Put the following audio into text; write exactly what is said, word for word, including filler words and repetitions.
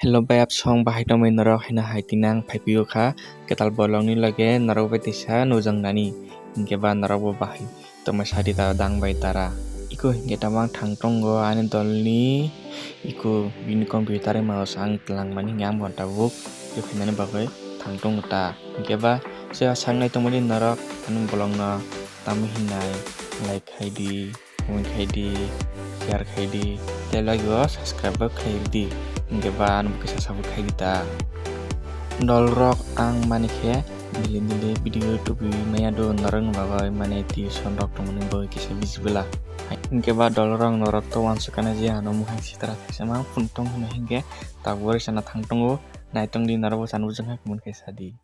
Hello bai, apsong bahai tongmani norok, haino hai tini ang phaipio kha kwtal bolongni loge norok bai tisa nujak nani, hinkhe ba norok bo bahai tongmai sadi ta dang bai tara. Iko hinkhe tamo ang thang tongo ani dolni, iko bini computer mao se ang twlang mani hinkhe ang bo tabuk iko khainani bagwi thang tongo ta. Hinkhe ba se saknai tongmani norok ani bolongno tamo hinai like khai di. Comment khai di, share khai di, tei logi o subscribe bo khai di. Hinkhe ba ano kisa support khai di ta. Dolrok ang mani khe daily daily video tubi maya do norok ni bagwi mane tuition rok tongmani bagwi kisa bisi bwla. Hinkhe ba dolrok norok to uansukha na je ano mukhang sitra thaisa ma phone tong hino hinkhe tabuk bai sana thang tongo. Naitong di norok bo chana bujak khe comment khai sa di.